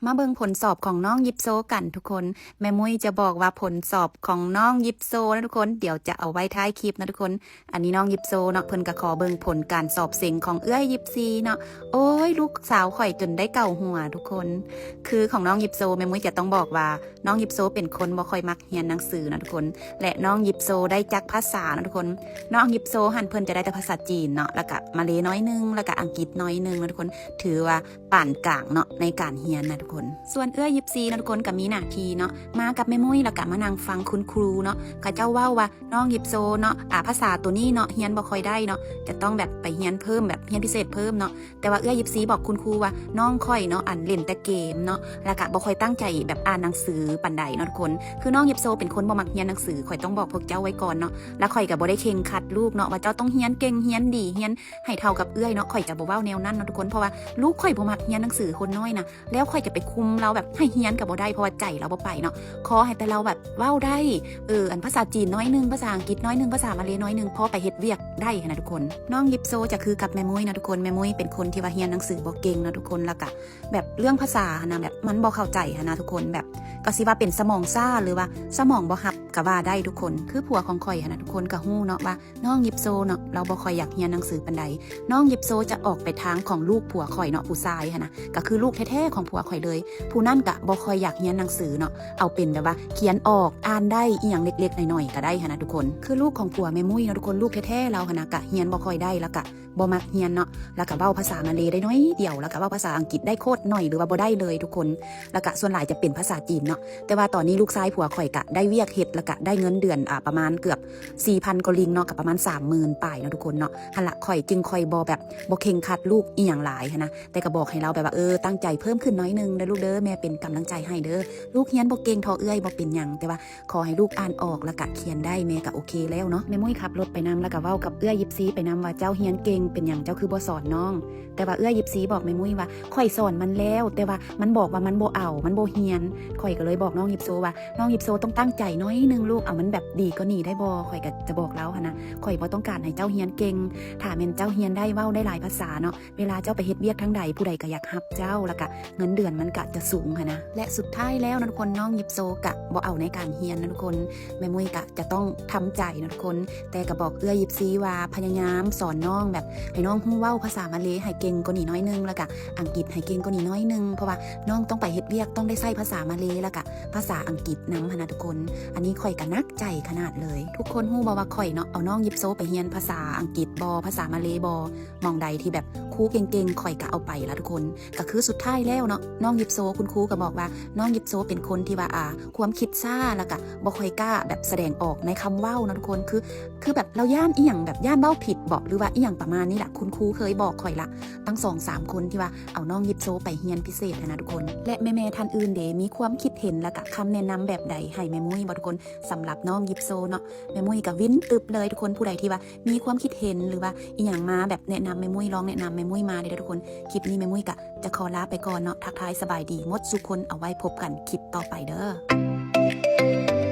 ມາເບິ່ງຜົນສອບຂອງນ້ອງຢິບໂຊກັນທຸກຄົນ. ແມ່ມຸ້ຍຈະບອກວ່າຜົນສອບຂອງນ້ອງຢິບໂຊນະທຸກຄົນ ດຽວຈະເອົາໄວ້ທ້າຍຄລິບນະທຸກຄົນ. ອັນນີ້ນ້ອງຢິບໂຊເນາະ ເພິ່ນກະຂໍເບິ່ງຜົນການສອບເສັງຂອງເອື້ອຍຢິບຊີເນາະ. ໂອ້ຍ ລູກສາວຂ້ອຍຈົນໄດ້ເກົາຫົວທຸກຄົນ. ຄືຂອງນ້ອງຢິບໂຊ ແມ່ມຸ້ຍຈະຕ້ອງບອກວ່າ ນ້ອງຢິບໂຊເປັນຄົນບໍ່ຄ່ອຍມັກຮຽນໜັງສືນະທຸກຄົນ ແລະ ນ້ອງຢິບໂຊໄດ້ຈັກພາສານະທຸກຄົນ. ນ້ອງຢິບໂຊຫັ້ນເພິ່ນຈະໄດ້ແຕ່ພາສາຈີນເນາະ ແລ້ວກະມາເລໜ້ອຍໜຶ່ງ ແລ້ວກະອັງກິດໜ້ອຍໜຶ່ງນະທຸກຄົນ. ຖືວ່າປານກາງເນາະໃນການຮຽນນະທຸກຄົນ. ສ່ວນເອື້ອຍຢິບຊີນະທຸກຄົນກະມີໜ້າທີ່ເນາະ ມາກັບແມ່ມຸ້ຍ ແລ້ວກະມານັ່ງຟັງຄຸນຄູເນາະ ເຂົາເຈົ້າເວົ້າວ່າ ນ້ອງຢິບໂຊເນາະ ອາ ພາສາໂຕນີ້ເນາະ ຮຽນບໍ່ຄ່ອຍໄດ້ເນາະ ຈະຕ້ອງແບບໄປຮຽນເພີ່ມ ແບບຮຽນພິເສດເພີ່ມເນາະ. ແຕ່ວ່າເອື້ອຍຢິບຊີບອກຄຸນຄູວ່າ ນ້ອງຂ້ອຍເນາະ ອັນ ຫຼິ້ນແຕ່ເກມເນາະ ແລ້ວກະບໍ່ຄ່ອຍຕັ້ງໃຈແບບອ່ານໜັງສືປານໃດເນາະທຸກຄົນ. ຄືນ້ອງຢິບໂຊເປັນຄົນບໍ່ມັກຮຽນໜັງສື ຂ້ອຍຕ້ອງບອກພວກເຈົ້າໄວ້ກ່ອນເນາະ. ແລ້ວຂ້ອຍກະບໍ່ໄດ້ເຄັ່ງຄັດລູກເນາະ ວ່າເຈົ້າຕ້ອງຮຽນເກັ່ງ ຮຽນດີ ຮຽນໃຫ້ເທົ່າກັບເອື້ອຍເນາະ ຂ້ອຍຈະບໍ່ເວົ້າແນວນັ້ນເນາະທຸກຄົນ. ເພາະວ່າລູກຂ້ອຍບໍ່ມັກຮຽນໜັງສື ຄົນນ້ອຍນະ ແລ້ວຂ້ອຍຈະໄປຄຸມລາວແບບໃຫ້ຮຽນກະບໍ່ໄດ້ ເພາະວ່າໃຈລາວບໍ່ໄປເນາະ. ຂໍໃຫ້ແຕ່ລາວແບບເວົ້າໄດ້ ເອີ ອັນພາສາຈີນໜ້ອຍໜຶ່ງ ພາສາອັງກິດໜ້ອຍໜຶ່ງ ພາສາມາເລໜ້ອຍໜຶ່ງ ພໍໄປເຮັດວຽກໄດ້ຫັ້ນນະທຸກຄົນ. ນ້ອງຢິບໂຊຈະຄືກັບແມ່ມຸ້ຍນະທຸກຄົນ. ແມ່ມຸ້ຍເປັນຄົນທີ່ວ່າຮຽນໜັງສືບໍ່ເກັ່ງເນາະທຸກຄົນ ແລ້ວກະແບບເລື່ອງພາສາຫັ້ນນະ ແບບມັນບໍ່ເຂົ້າໃຈຫັ້ນນະທຸກຄົນ. ແບບກະຊິວ່າເປັນສະໝອງຊ້າ ຫຼືວ່າສະໝອງບໍ່ຮັບກະວ່າໄດ້ທຸກຄົນ. ຄືຜົວຂອງຂ້ອຍຫັ້ນນະ ທຸກຄົນກະຮູ້ເນາະວ່າ ນ້ອງຢິບໂຊເນາະ ລາວບໍ່ຄ່ອຍຢາກຮຽນໜັງສືປານໃດ. ນ້ອງຢິບໂຊຈະອອກໄປທາງຂອງລູກຜົວຂ້ອຍເນາະ ຜູ້ຊາຍຫັ້ນນະ ກະຄືລູກແທ້ໆຂອງຜົວຂ້ອຍເລີຍ. ຜູ້ນັ້ນກະບໍ່ຄ່ອຍຢາກຮຽນໜັງສືເນາະ ເອົາເປັນແບບວ່າຂຽນອອກ ອ່ານໄດ້ ອີ່ຫຍັງເລັກໆນ້ອຍໆກະໄດ້ຫັ້ນນະທຸກຄົນ. ຄືລູກຂອງຜົວແມ່ມຸ້ຍເນາະທຸກຄົນ ລູກແທ້ໆລາວຫັ້ນນະ ກະຮຽນບໍ່ຄ່ອຍໄດ້ ແລ້ວກະບໍ່ມັກຮຽນເນາະ ແລ້ວກະເວົ້າພາສາມາເລໄດ້ໜ້ອຍດຽວ ແລ້ວກະເວົ້າພາສາອັງກິດໄດ້ໂຄດໜ້ອຍ ຫຼືວ່າບໍ່ໄດ້ເລີຍທຸກຄົນ. ແລ້ວກະສ່ວນຫຼາຍຈະເປັນພາສາຈີນເນາະ. ແຕ່ວ່າຕອນນີ້ລູກຊາຍຜົວຂ້ອຍກະໄດ້ວຽກເຮັດ ແລ້ວກະໄດ້ເງິນເດືອນ ອາ ປະມານເກືອບສີ່ພັນກວ່າລິງເນາະ ກະປະມານສາມໝື່ນປາຍເນາະທຸກຄົນເນາະ. ຫັ້ນລະ ຂ້ອຍຈຶ່ງຄ່ອຍບໍ່ແບບບໍ່ເຄັ່ງຄັດລູກອີ່ຫຍັງຫຼາຍຫັ້ນນະ ແຕ່ກະບອກໃຫ້ລາວແບບວ່າ ເອີ ຕັ້ງໃຈເພີ່ມຂຶ້ນໜ້ອຍໜຶ່ງເດີລູກເດີ ແມ່ເປັນກຳລັງໃຈໃຫ້ເດີ. ລູກຮຽນບໍ່ເກັ່ງທໍ່ເອື້ອຍບໍ່ເປັນຫຍັງ ແຕ່ວ່າ ຂໍໃຫ້ລູກອ່ານອອກ ແລ້ວກະຂຽນໄດ້ ແມ່ກະໂອເຄແລ້ວເນາະ. ແມ່ມຸ້ຍຂັບລົດໄປນຳ ແລ້ວກະເວົ້າກັບເອື້ອຍຢິບຊີໄປນຳວ່າ ເຈົ້າຮຽນເກັ່ງ ເປັນຫຍັງເຈົ້າຄືບໍ່ສອນນ້ອງ? ແຕ່ວ່າເອື້ອຍຢິບຊີບອກແມ່ມຸ້ຍວ່າ ຂ້ອຍສອນມັນແລ້ວ ແຕ່ວ່າມັນບອກວ່າມັນບໍ່ເອົາ ມັນບໍ່ຮຽນ. ຂ້ອຍກະເລີຍບອກນ້ອງຢິບໂຊວ່າ ນ້ອງຢິບໂຊຕ້ອງຕັ້ງໃຈໜ້ອຍໜຶ່ງລູກ ເອົາມັນແບບດີກວ່ານີ້ໄດ້ບໍ່? ຂ້ອຍກະຈະບອກລາວຫັ້ນນະ ຂ້ອຍບໍ່ຕ້ອງການໃຫ້ເຈົ້າຮຽນເກັ່ງ ຖ້າແມ່ນເຈົ້າຮຽນໄດ້ເວົ້າໄດ້ຫຼາຍພາສາເນາະ ເວລາເຈົ້າໄປເຮັດວຽກທາງໃດ ຜູ້ໃດກະຢາກຮັບເຈົ້າ ແລ້ວກະເງິນເດືອນມັນກະຈະສູງຫັ້ນນະ. ແລະ ສຸດທ້າຍແລ້ວນະທຸກຄົນ ນ້ອງຢິບໂຊກະບໍ່ເອົາໃນການຮຽນນະທຸກຄົນ. ແມ່ມຸ້ຍກະຈະຕ້ອງທຳໃຈນະທຸກຄົນ ແຕ່ກະບອກເອື້ອຍຢິບຊີວ່າ ພະຍາຍາມສອນນ້ອງແບບໃຫ້ນ້ອງຮູ້ເວົ້າພາສາມາເລໃຫ້ເກັ່ງກວ່ານີ້ໜ້ອຍໜຶ່ງ ແລ້ວກະອັງກິດໃຫ້ເກັ່ງກວ່ານີ້ໜ້ອຍໜຶ່ງ ເພາະວ່ານ້ອງຕ້ອງໄປເຮັດວຽກ ຕ້ອງໄດ້ໃຊ້ພາສາມາເລ ແລ້ວກະພາສາອັງກິດນຳຫັ້ນນະທຸກຄົນ. ອັນນີ້ຂ້ອຍກະໜັກໃຈຂະໜາດເລີຍ. ທຸກຄົນຮູ້ບໍ່ວ່າຂ້ອຍເນາະ ເອົານ້ອງຢິບໂຊໄປຮຽນພາສາອັງກິດບໍ ພາສາມາເລບໍ ໝ່ອງໃດທີ່ແບບຄູເກັ່ງໆ ຂ້ອຍກະເອົາໄປລະທຸກຄົນ. ກະຄືສຸດທ້າຍແລ້ວເນາະ ນ້ອງຢິບໂຊ ຄຸນຄູກະບອກວ່າ ນ້ອງຢິບໂຊເປັນຄົນທີ່ວ່າ ອາ ຄວາມຄິດຊ້າ ແລ້ວກະບໍ່ຄ່ອຍກ້າແບບສະແດງອອກໃນຄຳເວົ້າເນາະທຸກຄົນ. ຄື ຄືແບບລາວຢ້ານອີ່ຫຍັງ ແບບຢ້ານເວົ້າຜິດບໍ ຫຼືວ່າອີ່ຫຍັງປະມານນີ້ລະ. ຄຸນຄູເຄີຍບອກຂ້ອຍລະ ຕັ້ງສອງສາມຄົນທີ່ວ່າເອົານ້ອງຢິບໂຊໄປຮຽນພິເສດຫັ້ນນະທຸກຄົນ. ແລະ ແມ່ໆທ່ານອື່ນເດ ມີຄວາມຄິດເຫັນ ແລ້ວກະຄຳແນະນຳແບບໃດໃຫ້ແມ່ມຸ້ຍບໍທຸກຄົນ ສຳລັບນ້ອງຢິບໂຊເນາະ? ແມ່ມຸ້ຍກະວິນຕຶບເລີຍທຸກຄົນ. ຜູ້ໃດທີ່ວ່າ ມີຄວາມຄິດເຫັນ ຫຼືວ່າອີ່ຫຍັງມາແບບແນະນຳແມ່ມຸ້ຍ ລອງແນະນຳແມ່ມຸ້ຍມາເດີ້ທຸກຄົນ. ຄລິບນີ້ແມ່ມຸ້ຍກະຈະຂໍລາໄປກ່ອນເນາະ ທັກທາຍສະບາຍດີໝົດສູ່ຄົນ ເອົາໄວ້ພົບກັນຄລິບຕໍ່ໄປເດີ້.